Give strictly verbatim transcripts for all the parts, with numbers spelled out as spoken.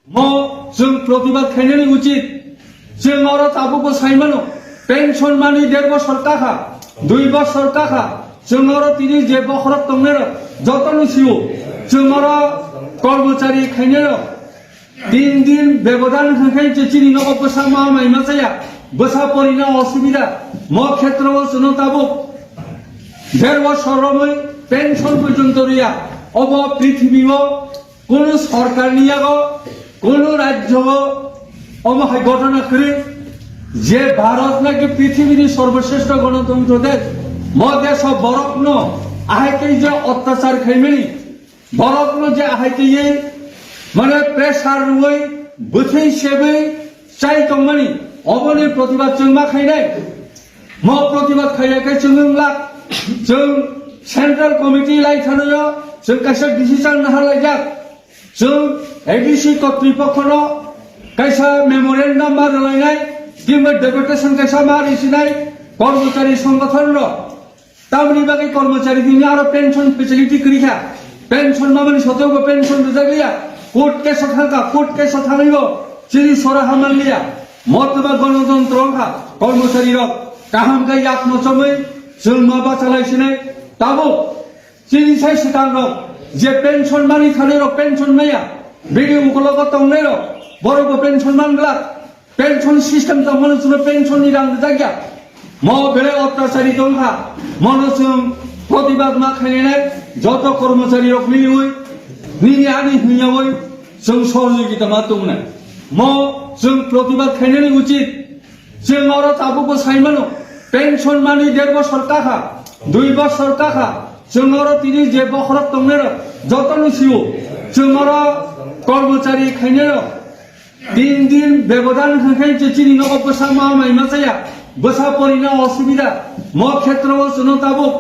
Mo chwng protibad khainani uchit. Chwng oro tabukbo saimano, pension mani der bosor kakha, dui bosor kakha, chwng oro tini je bokhorok tongnairok jotoni sio, chwng oro kormochari khainairok tin din bebodan hwnkhe je chini nogo bwsa ma mai ma chaya, bwsa porina osubida, mo khetreo chwngno tabuk der bosor romwi pension porjonto riya, obo prithibio Kunu sorkarni yago, kunu rajyo omo hai ghotona kwrwi je Bharat naki prithibini sorboshreshto ganatantro desh, mo desho borokno ahai khe je otyachar khaimani, borokno je ahai khe ye mane pressure rwui, bwthwi sebwi chai tongmani, oboni protibad chwng ma khainai. Mo protibad khaiya khe chwng wng lak, chwng central committee lai thanayo, chwng kaisa decision nahar laijak. Chwng A D C kotripokhono kaisa memorandum ma rwlainai, kimba deputation kaisa ma risinai, kormochari songgothonrok. Tamni bagwi kormochari bini aro pension facility kwrwi kha. Pension mamani soteo bo pension rwjak liya. Court case o thang kha, court case o thangwi bo chini sora ha man liya. Motba ganotontro wng kha kormochari rok. Kaham khe yakno chomwi chwng ma bachalai sinai. Tabuk chini sai swkang rok je pension mani thani rok pension maya. Bini ukologo tongnai rok borok bo pension man glak. Pension system tongmano chwngno pension ni rang rijak ya. Mo belai otyachari tong kha. Mono chwng protibad ma khainai joto kormochari rok miliui nini ani hwnyaui chwng sohojogita ma tongnai. Mo chwng protibad khainani uchit. Chwng oro tabukbo saimano pension mani der bosor kakha, dui bosor kakha. Chwng oro tini je bokhorok tongnairok jotoni sio chwng oro kormochari khainairok Tin din bebodan hwnkhe je chini nogo bwsa ma mai ma chaya, bwsa porina osubida, mo khetreo chwngno tabuk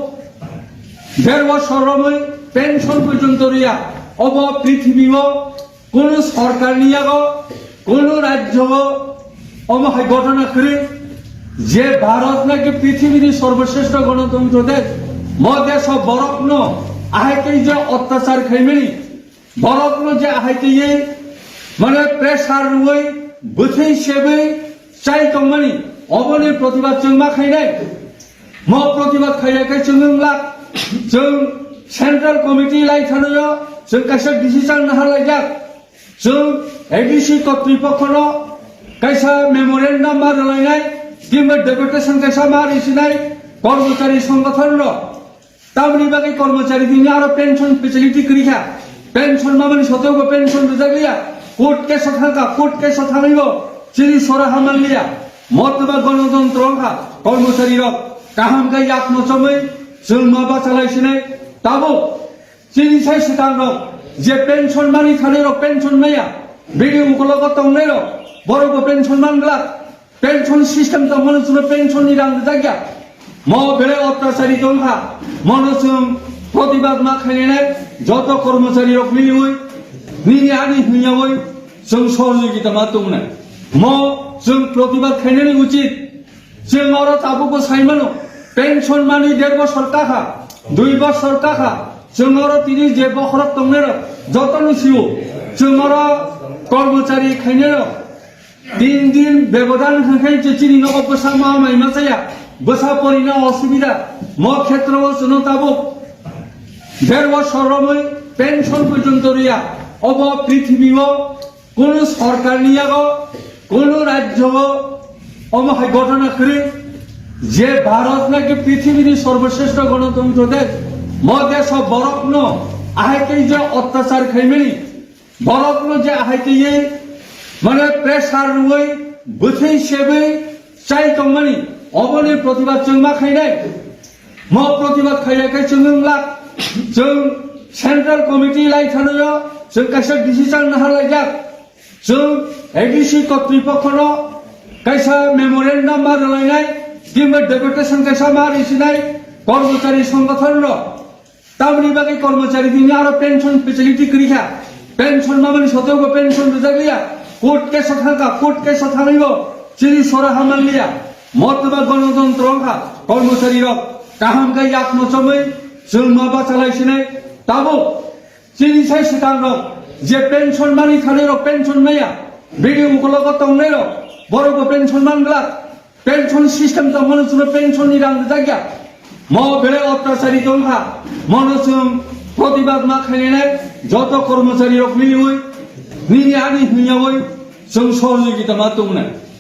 der bosor romwi pension porjonto riya, obo prithibio kunu sorkarni yago, kunu rajyo omo hai ghotona kwrwi je Bharat naki prithibini sorboshreshto ganatantro desh, mo desho borokno ahai khe je otyachar khaimani, Borokno je ahai twiwi, mane pressure rwui, bwthwi sebwi chai tongmani, oboni protibad chwng ma khainai. Mo protibad khaiya khe chwng wng lak, chwng central committee lai thanayo, chwng kaisa decision nahar laijak. Chwng A D C kotripokhono kaisa memorandum ma rwlainai, kimba deputation kaisa ma risinai, kormochari songgothonrok. Tamni bagwi kormochari bini aro pension facility kwrwi kha. Pension mamani soteo bo pension rwjak liya. Court case o thang kha, court case o thangwi bo chini sora ha man liya. Motba ganotontro wng kha, kormochari rok kaham khe yakno chomwi chwng ma bachalai sinai. Tabuk chini sai swkang rok je pension mani thani rok pension maya, bini ukologo tongnai rok borok bo pension man glak. Pension system tongmano chwngno pension ni rang rijak ya. Mo belai otyachari tong kha. Mono chwng protibad ma khainai joto kormochari rok miliui nini ani hwnyaui chwng sohojogita ma tongnai. Mo chwng protibad khainani uchit. Chwng oro tabukbo saimano pension mani der bosor kakha, dui bosor kakha. Chwng oro tini je bokhorok tongnairok jotoni sio chwng oro kormochari khainairok Tin din bebodan hwnkhe je chini nogo bwsa ma mai ma chaya, bwsa porina osubida, mo khetreo chwngno tabuk der bosor romwi pension porjonto riya, obo prithibio kunu sorkarni yago, kunu rajyo omo hai ghotona kwrwi je Bharat naki prithibini sorboshreshto ganatantro desh, mo desho borokno ahai khe je otyachar khaimani, Borokno je ahai twiwi, mane pressure rwui, bwthwi sebwi chai tongmani, oboni protibad chwng ma khainai. Mo protibad khaiya khe chwng wng lak, chwng central committee lai thanayo, chwng kaisa decision nahar laijak. Chwng A D C kotripokhono kaisa memorandum ma rwlainai, kimba deputation kaisa ma risinai, kormochari songgothonrok. Tamni bagwi kormochari bini aro pension facility kwrwi kha. Pension mamani soteo bo pension rwjak liya. Court case o thang kha, court case o thangwi bo chini sora ha man liya. Motba ganotontro wng kha, kormochari rok kaham khe yakno chomwi chwng ma bachalai sinai. Tabuk chini sai swkang rok Je pension mani thani rok pension maya, bini ukologo tongnai rok, borok bo pension man glak, pension system tongmani chwngno pension ni rang rijak ya. Mo belai ottachari tongkha, mono chwng protibad ma khainai, joto kormochari rok miliwi, nini ani hwnyawi chwng sohojogita ma tongnai.